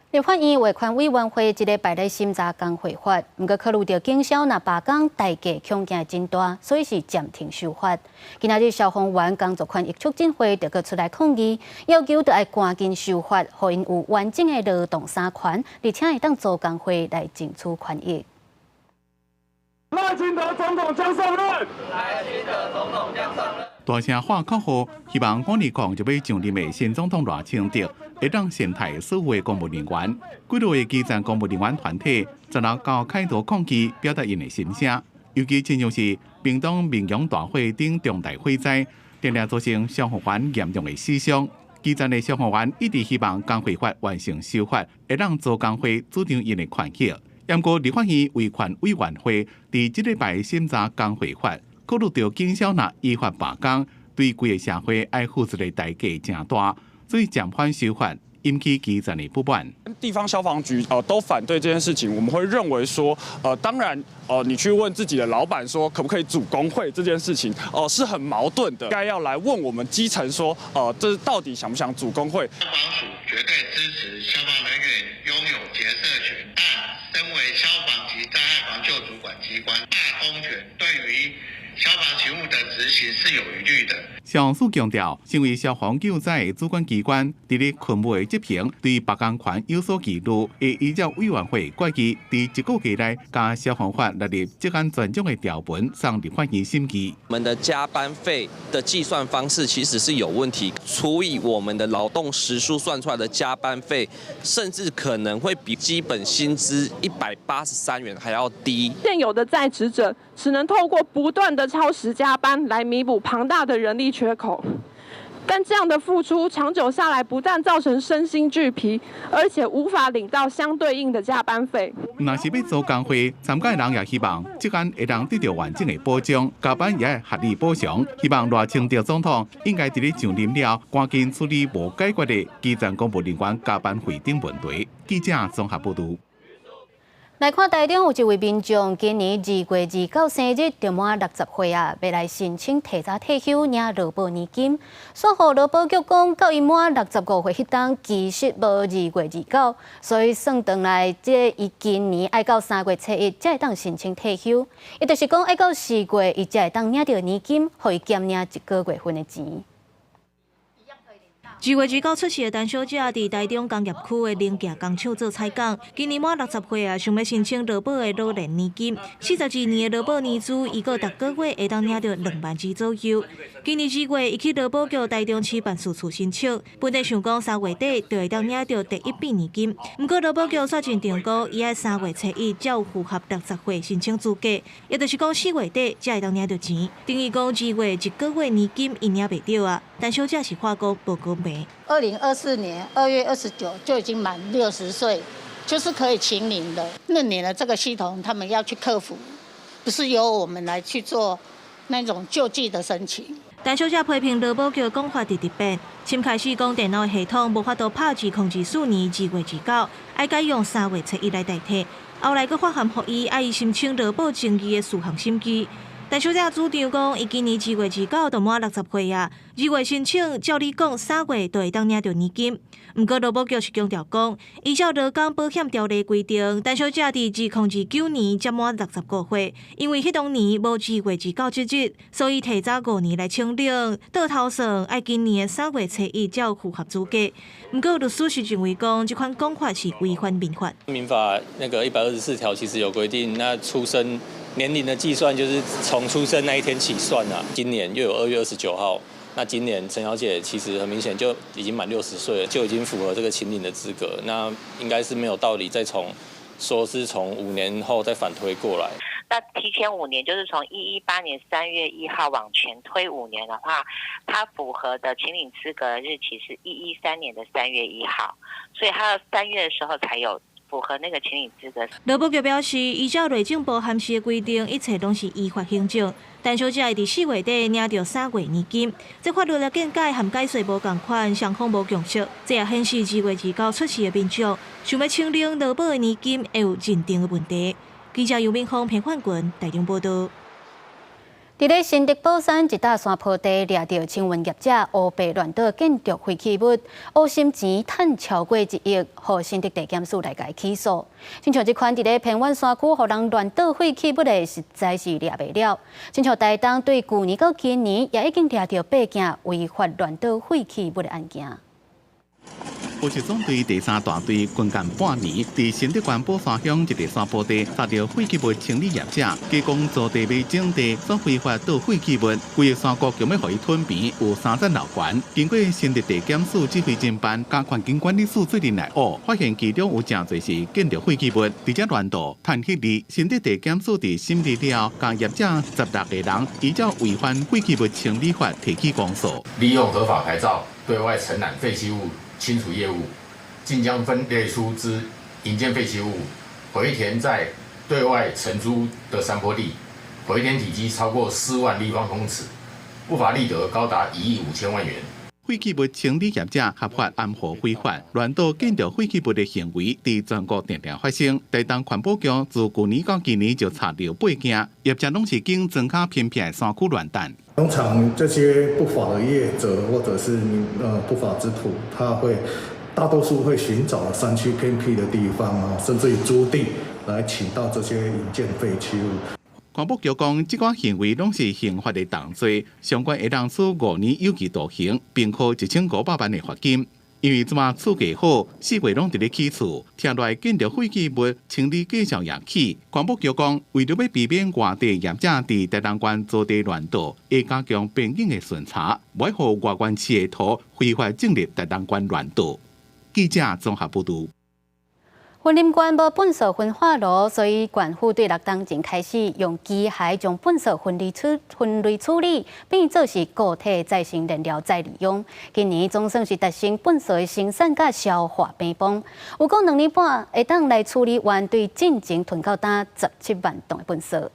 立法院維權委員會這禮拜咧審查工會法，毋過考慮著警消若罷工代價恐驚真大，所以是暫停修法。今仔日消防員工作權益促進會就閣出來抗議，要求著愛趕緊修法，予𪜶有完整的勞動三權，而且會當組工會來爭取權益。賴清德總統將上任。賴清德總統將上任。大聲喊口號，希望2020就欲上任的新總統賴清德會當善待所有的公務人員。幾落個基層公務人員團體十六號開頭抗議，表達𪜶的心聲。尤其親像是屏東明陽大火等重大火災，定定造成消防員嚴重的死傷。基層的消防員一直希望工會法完成修法，會當組工會主張𪜶的權益。毋過立法院維權委員會佇這禮拜審查工會法，考慮著警消若依法罷工，對規个社會愛付出的代價誠大，所以暫緩修法，引起基層的不滿。地方消防局都反對這件事情，我們會認為說，當然，你去問自己的老闆說可不可以組工會這件事情，是很矛盾的。該要來問我們基層說，這到底想不想組工會？消防署絕對支持消防人員擁有結社權，但身為消防及災害防救主管機關，罷工權對於消防勤務的執行是有疑慮的。消防署強調，身為消防救災的主管機關，佇咧勤務的執行，對罷工權有所疑慮，會依照委員會決議，佇一個月內將消防法納入職安專章的條文，送立法院審議。我們的加班費的計算方式其實是有問題，除以我們的勞動時數算出來的加班費，甚至可能會比基本薪資183元還要低。現有的在職者只能透過不斷的超時加班來彌補龐大的人力缺口，但這樣的付出長久下來，不但造成身心俱疲，而且無法領到相對應的加班費。若是欲組工會，參加人也希望職安會當得著完整的保障，加班也會合理補償。希望賴清德總統應該佇咧上任了，趕緊處理無解決的基層公務人員加班費等問題。記者綜合報導。來看台中有一位民眾，今年2月29生日就滿60歲啊，欲來申請提早退休領勞保年金。煞予勞保局講，到伊滿65歲彼冬，其實無2月29，所以算轉來，這伊今年愛到3月初1才會當申請退休。伊就是講愛到4月，伊才會當領著年金，予伊減領一個月份的錢。2月29出世的陳小姐，佇台中工業區的棱鏡工廠做採工。今年滿60歲啊，想欲申請勞保的老年年金。42年的勞保年資，伊閣逐個月會當領著2萬二左右。今年2月，伊去勞保局台中市辦事處申請，本來想講3月底就會當領著第一筆年金。毋過勞保局煞真定講，伊愛3月初1才有符合60歲申請資格，也就是講4月底才會當領著錢。等於講2月一個月年金伊領袂著啊。陳小姐是話講無公平。2024年2月29就已經滿60歲，就是可以請領的。認領了這個系統，他們要去克服，不是由我們來去做那種救濟的申請。陳小姐批評勞保局講法直直變，先開始講電腦系統無法度拍2024年2月29，愛改用3月初一來代替。後來閣發函予伊，愛伊申請勞保爭議的事項審議。陳小姐主張講，伊今年二月二九就滿60歲啊，2月申請，照理講3月就會當領著年金。毋過勞保局是強調講，依照勞工保險條例規定，陳小姐佇2029年才滿65歲，因為彼當年無2月29這日，所以提早5年來請領，倒頭算愛今年的3月初一才有符合資格。毋過律師是認為講，這款講法是違反民法。民法那個124條其實有規定，那出生年齡的計算就是從出生那一天起算啊。今年又有2月29號，那今年陳小姐其實很明顯就已經滿60歲了，就已經符合這個請領的資格，那應該是沒有道理再從說是從5年後再反推過來。那提前五年就是從118年3月1號往前推五年的話，他符合的請領資格的日期是113年的3月1號，所以他要3月的時候才有符合那個請領資格。勞保局表示，依照內政部函釋的規定，一切攏是依法行政。陳小姐會佇4月底領著3月年金，這法律的見解和解說無仝款，雙方無共識。這也顯示2月29出世的民眾想欲請領勞保的年金，會有認定的問題。記者尤明峰、彭煥群台中報導。佇咧新竹寶山一搭山坡地掠著清運業者烏白亂倒建築廢棄物，烏心錢趁超過1億，予新竹地檢署來共伊起訴。親像這款佇咧偏遠山區予人亂倒廢棄物的，實在是掠袂了。親像台東對舊年到今年，也已經掠著八件違法亂倒廢棄物的案件。報警總隊第三大隊軍幹半年，佇新竹縣寶山鄉一個山坡地，查著廢棄物清理業者，加工租地未徵地，所非法倒廢棄物，規個山谷強欲予伊吞平，有三層樓懸。經過新竹地檢署指揮偵辦，佮環境管理署做陣來挖，發現其中有誠濟是建築廢棄物，佇遮亂倒，趁彼日，新竹地檢署佇審理了後，共業者16個人依照違反廢棄物清理法提起公訴。利用合法牌照對外承攬廢棄物清除業務，竟將分類出之營建廢棄物回填在對外承租的山坡地，回填體積超過4萬立方公尺，不法利得高達1億5千萬元。廢棄物清理業者合法掩護非法亂倒建築廢棄物的行為，佇全國定定發生。台東環保局自舊年到今年就查著八件，業者攏是經莊跤偏僻的山區亂擲。通常這些不法的業者或者是不法之徒，他會大多數會尋找山區偏僻的地方啊，甚至於租地來傾倒這些營建廢棄物。環保局講，這款行為攏是刑法的重罪，相關會當處5年有期徒刑，並科1500萬的罰金。因為這馬厝價好，四月攏佇咧起厝，聽落建築廢棄物清理價數也起。環保局講，為著欲避免外地業者佇台東縣租地亂倒，會加強邊境的巡查，袂予外縣市的土非法進入台東縣亂倒。記者綜合報導。雲林縣無糞埽焚化爐，所以縣府對6冬前開始用機械將糞埽分類處理，變做是固體再生燃料再利用。今年總算是達成糞埽的生產佮消化平衡。有講2年半會當來處理完對進前囤到今17萬噸的糞埽。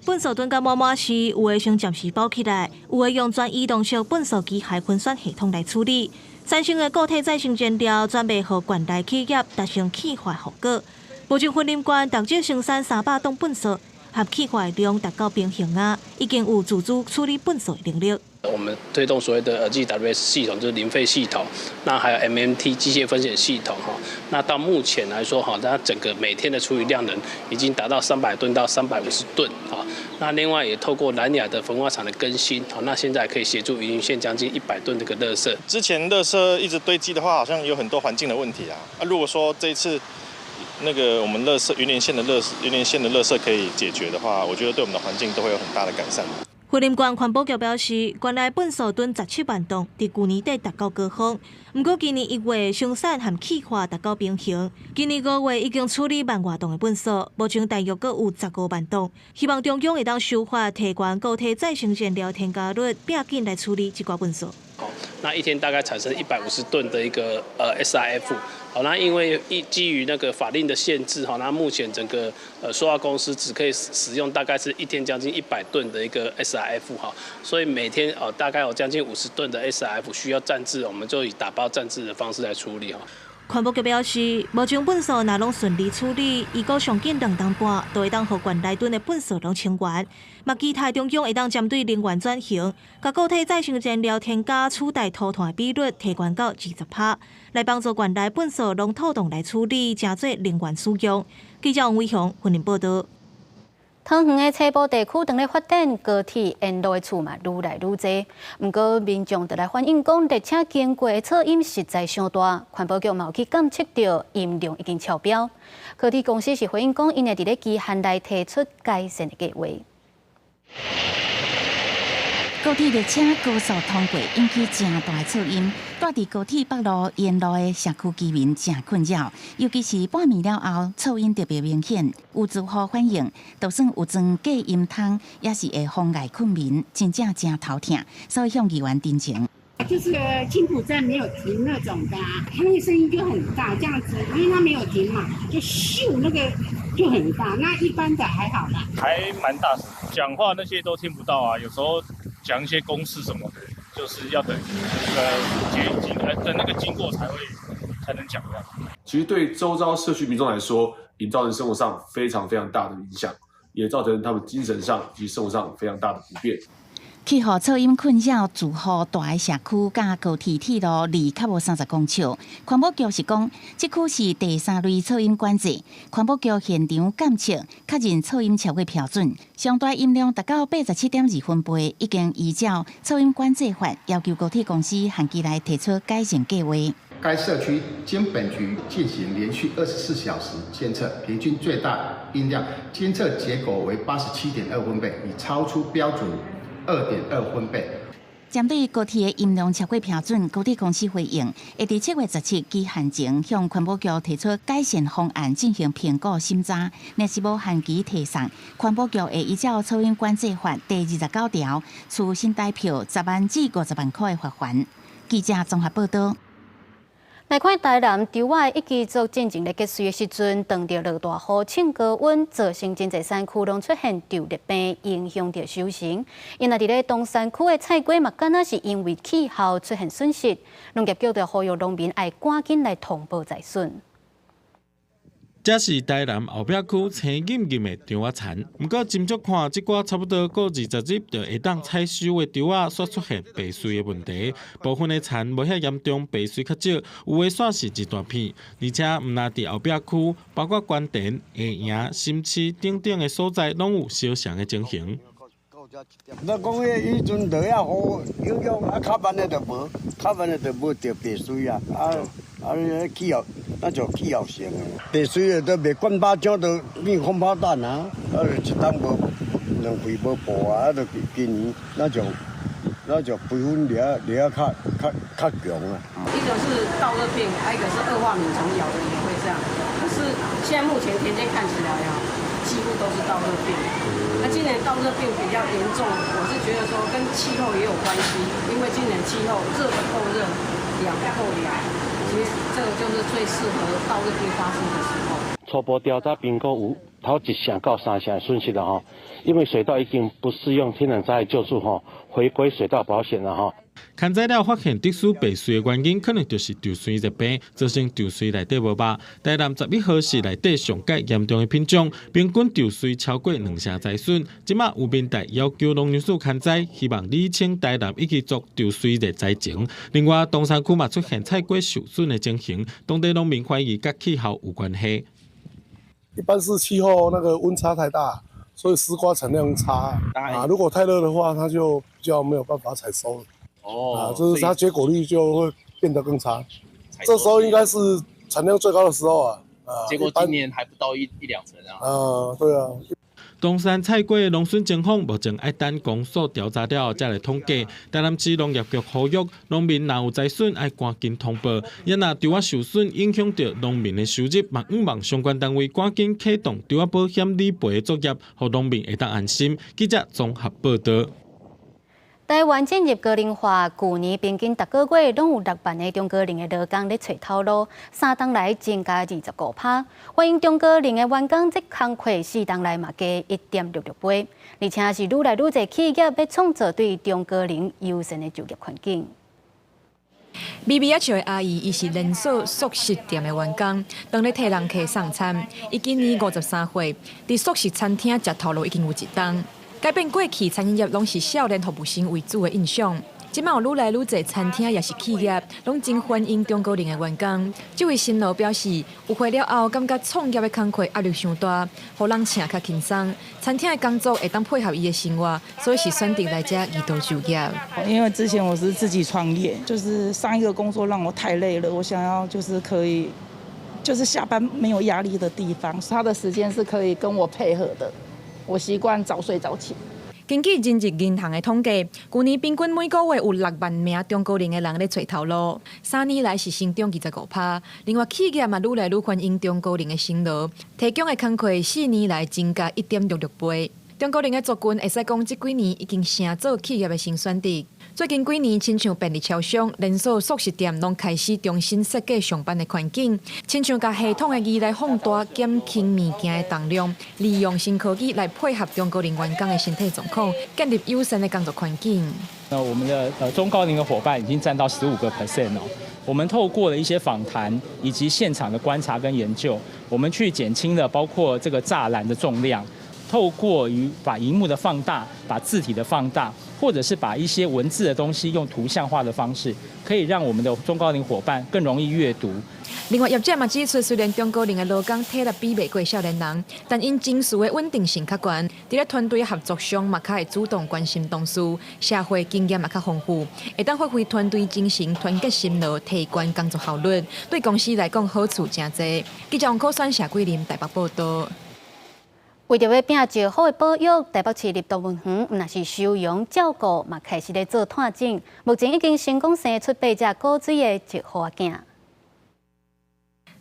糞埽囤甲滿滿時，有的先暫時包起來，有的用全移動式糞埽機械分選系統來處理。產生的固體再生燃料轉賣予縣內企業，達成氣化效果。目前雲林縣逐日生產300噸糞埽，和氣化量達到平衡啊，已經有自主處理糞埽的能力。我們推動所謂的GWS 系統，就是零廢系統，那還有 MMT 機械分選系統哈。那到目前來說哈，它整個每天的處理量能已經達到300噸到350噸啊。那另外也透過南雅的焚化廠的更新，好，那現在可以協助雲林縣將近100噸這個垃圾。之前垃圾一直堆積的話，好像有很多環境的問題啊。啊，如果說這一次那個我們垃圾雲林縣的垃圾可以解決的話，我覺得對我們的環境都會有很大的改善。雲林縣環保局表示，縣內糞埽囤17萬噸，佇舊年底達到高峰。毋過今年1月生產和氣化達到平衡，今年5月已經處理萬外噸的糞埽，目前大約閣有15萬噸。希望中央會當修法提懸固體再生燃料添加率，拼緊來處理這寡糞埽。那一天大概產生150噸的一個SRF。好，那因為一基於那個法令的限制，哈，那目前整個塑化公司只可以使用大概是一天將近100噸的一個 SRF 哈，所以每天大概有將近50噸的 SRF 需要暫置，我們就以打包暫置的方式來處理哈。環保局表示，目前糞埽若攏順利處理，預估上緊2冬半，就會當予縣內囤的糞埽攏清完。嘛，期待中央會當針對能源轉型，共固體再生燃料添加取代塗炭的比率提懸到20%，來幫助縣內糞埽攏妥當來處理，成做能源使用。記者王偉雄雲林報導。桃園的西部地區，當咧發展高鐵沿路的厝嘛，愈來愈濟。毋過民眾就來反映講，列車經過的噪音實在傷大，環保局嘛有去監測著音量已經超標。高鐵公司是回應講，𪜶會佇咧期限內提出改善的計畫。高鐵列車高速通過，引起誠大的噪音，蹛佇高鐵北路沿路的社區居民誠困擾，尤其是半暝了後，噪音特別明顯。有住戶反映，就算有裝隔音窗，也是會妨礙睏眠，真正誠頭疼，所以向議員陳情。就是青埔站沒有停那種的，它那個聲音就很大，這樣子，因為它沒有停嘛，就咻那個就很大。那一般的還好啦，還蠻大聲，講話那些都聽不到啊，有時候講一些公事什麼的，就是要等捷運經等那個經過才會才能講這樣。其實對周遭社區民眾來說，已造成生活上非常非常大的影響，也造成他們精神上及生活上非常大的不便。去予噪音困擾住戶蹛的社區，佮高鐵鐵路離較無30公尺。環保局是講，這區是第三類噪音管制。環保局現場監測，確認噪音超過標準，上大音量達到87.2分貝，已經依照噪音管制法要求高鐵公司限期內提出改善計劃。該社區經本局進行連續24小時監測，平均最大音量監測結果為87.2分貝，已超出標準2.2分貝。針對高鐵的音量超過標準，高鐵公司回應，會佇7月17期限前向環保局提出改善方案進行評估審查。若是無限期提送，環保局會依照噪音管制法第29條，處新台票10萬至50萬塊的罰鍰。記者綜合報導。來看台南稻仔一支竹進前咧結穗的時陣，當著落大雨、衝高溫，造成真濟山區攏出現稻熱病，影響著收成。𪜶若佇咧東山區的菜瓜嘛，敢若是因為氣候出現損失，農業局就呼籲農民愛趕緊來通報災損。這是台南後壁區青陰陰的稻仔田，毋過斟酌看，這寡差不多過20日就會當採收的稻仔，煞出現白穗的問題。部分的田無遐嚴重，白穗較少，有的煞是一大片。而且毋但佇後壁區，包括官田、下營、新市等等的所在，攏有相像的情形。我講彼彼陣落遐雨影響啊，較慢的就無，較慢的就無著白穗啊，啊啊！氣候，那就氣候性的。白穗的都袂管巴掌，都變空包彈啊！啊，就一冬無兩季無報啊，啊，就今年那就肥粉掠掠較較較強啊。一個是稻熱病，還有一個是二化螟蟲咬的也會這樣。可是現在目前田間看起來啊，幾乎都是稻熱病。那今年稻熱病比較嚴重，我是覺得說跟氣候也有關係，因為今年氣候熱不夠熱，涼不夠涼，其實這個就是最適合稻熱病發生的時候。初步調查評估有頭一成到三成的損失了吼，因為水稻已經不適用天然災害救助吼，回歸水稻保險了吼。勘災了發現特殊白穗的原因，可能就是稻穗熱病，造成稻穗內底無肉。台南11號是內底上蓋嚴重的品種，平均稻穗超過2成災損。這馬有民代要求農糧署勘災，希望理清台南一支竹稻穗熱災情。另外，東山區嘛出現菜瓜受損的情形，當地農民懷疑佮氣候有關係。一般是氣候那個溫差太大，所以絲瓜產量差啊。如果太熱的話，它就比較沒有辦法採收。哦，啊，就是它結果率就會變得更差。這時候應該是產量最高的時候啊。啊，結果今年還不到一一兩成啊。啊，對啊。東山菜瓜的農損情況，目前愛等公所調查了後才來統計。台南市農業局呼籲農民若有災損，愛趕緊通報。也若稻仔受損，影響著農民的收入，嘛向望相關單位趕緊啟動稻仔保險理賠的作業，予農民會當安心。記者綜合報導。台灣進入高齡化，舊年平均逐個月攏有6萬个中高齡的勞工咧揣頭路，3冬來增加25%。歡迎中高齡的員工，這工課4冬來嘛加1.66倍，而且是愈來愈濟企業欲創造對中高齡友善的就業環境。微微仔笑的阿姨，伊是連鎖速食店的員工，當咧替人客送餐。伊今年53歲，佇速食餐廳食頭路已經有一冬。改變過去餐飲業攏是少年服務生為主的印象，這馬有愈來愈濟餐廳抑是企業，攏真歡迎中高齡的員工。這位新勞表示，有歲了後，感覺創業的工課壓力傷大，予人請較輕鬆。餐廳的工作會當配合伊的生活，所以是選擇來遮二度就業。因為之前我是自己創業，就是上一個工作讓我太累了，我想要就是可以，就是下班沒有壓力的地方，他的時間是可以跟我配合的。我習慣早睡早起。根據人力銀行的統計，舊年平均每個月有6萬名中高齡的人咧揣頭路，3年來是成長25%。另外，企業嘛愈來愈歡迎中高齡的新勞，提供的工課4年來增加1.66倍。中高齡的族群會使講，這幾年已經成做企業的新選擇。最近幾年，親像便利超商、連鎖速食店，攏開始重新設計上班的環境，親像共系統的儀來放大、減輕物件的重量，利用新科技來配合中高齡員工的身體狀況，建立友善的工作環境。那我們的中高齡的夥伴已經佔到15% 哦。我們透過了一些訪談以及現場的觀察跟研究，我們去減輕了包括這個柵欄的重量。透過於把螢幕的放大，把字體的放大，或者是把一些文字的東西用圖像化的方式，可以讓我們的中高齡夥伴更容易閱讀。另外，業者嘛指出，雖然中高齡的勞工體力比袂過少年人，但𪜶情緒的穩定性較懸，佇咧團隊合作上嘛較會主動關心同事，社會經驗嘛較豐富，會當發揮團隊精神、團結心勞，提懸工作效率，對公司來講好處誠濟。記者王可選、謝桂林台北報導。為著欲摒石虎的保育，台北市立動物園毋但是收容照顧，嘛開始咧做拓種。目前已經成功生出八隻古錐的石虎仔。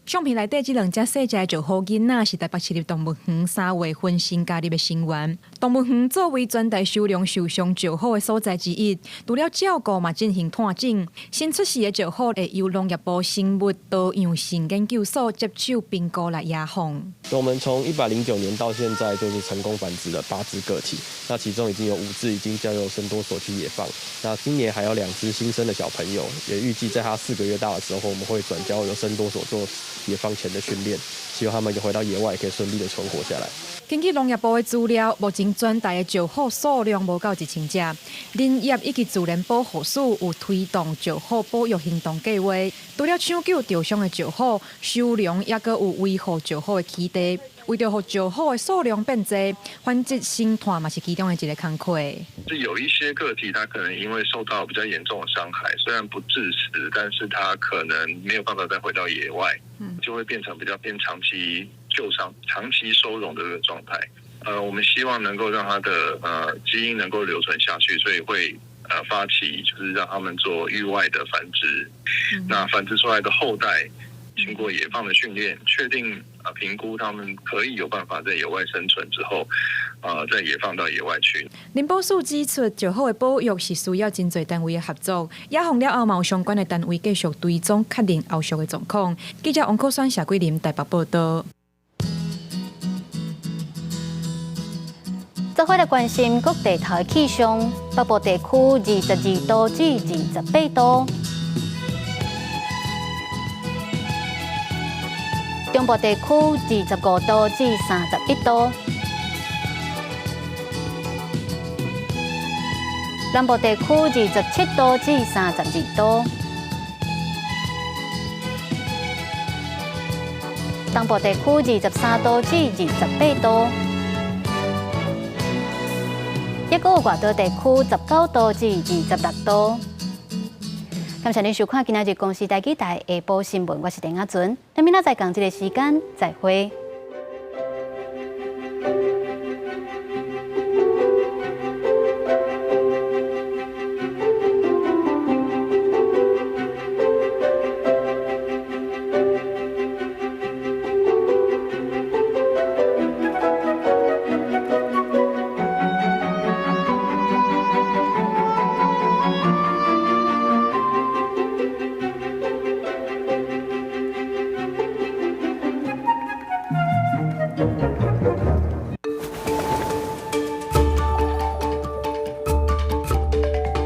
相片內底這兩隻細隻的石虎囡仔是台北市立動物園3月份新加入的成員。動物園作為全台收容受傷石虎的所在之一，除了照顧嘛進行拓種。新出世的石虎會由農業部生物多樣性研究所接手評估來野放。我們從109年到現在，就是成功繁殖了八隻個體，那其中已經有五隻已經交由生多所去野放。那今年還有兩隻新生的小朋友，也預計在他4個月大的時候，我們會轉交由生多所做野放前的訓練，希望他們回到野外可以順利的存活下來。根據農業部的資料，目前全台的石虎數量無到1000隻。林業以及自然保護署有推動石虎保育行動計劃，除了搶救受傷的石虎，收容抑閣有維護石虎的棲地。為著予石虎的數量變濟，繁殖生態嘛是其中的一个工課。是有一些個體，它可能因為受到比較嚴重的傷害，雖然不致死，但是它可能沒有辦法再回到野外，就會變成比較偏長期救傷、長期收容的這個狀態。我們希望能夠讓它的基因能夠留存下去，所以會發起就是讓他們做域外的繁殖。那繁殖出來的後代，經過野放的訓練，確定評估他們可以有辦法在野外生存之後，再野放到野外去。林保署指出，石虎的保育是需要真濟單位的合作，野放了後嘛有相關的單位繼續追蹤確認後續的狀況。記者王可選、謝桂林台北報導。做伙來關心各地頭的氣象，北部地區22度至28度。中部地區25度至31度，南部地區27度至32度，東部地區23度至28度，抑閣有外島地區19度至26度。感謝您收看今仔日公視台語台下晡新聞，我是陳亞純，咱明仔載仝這个時間再會。